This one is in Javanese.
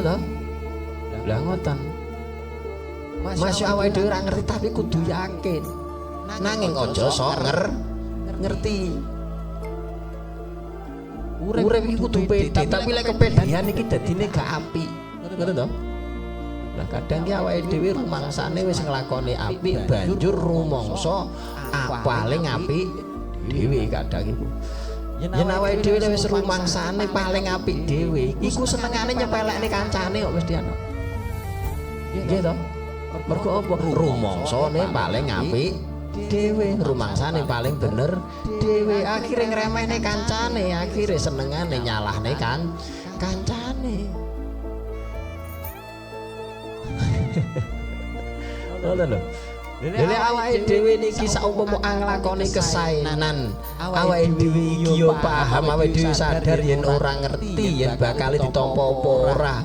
To? Lah ngoten. Masih awake dhewe ora ngerti tapi kudu yakin. Nanging aja sok ngerti. Urip iki kudu pede, tapi lek kepedean iki dadine gak apik. Ngoten to? Lah kadang ki awake dhewe rumangsane wis nglakoni apik banjur rumangsa paling apik dhewe kadang iku. Yen awake dhewe wis rumangsane paling apik dhewe, iku senengane nyepelekne kancane kok mesti ana. Nggih to? Mergo apa? Rumangsane paling apik dhewe, rumangsane paling bener dhewe, akhire ngremehne kancane, akhire senengane nyalahne kan kancane. Ngoten lho. Lha awake dhewe niki saumpama nglakoni kesaenan, awake dhewe iki yo paham, awake dhewe sadar yen ora ngerti yen bakal ditampa apa ora.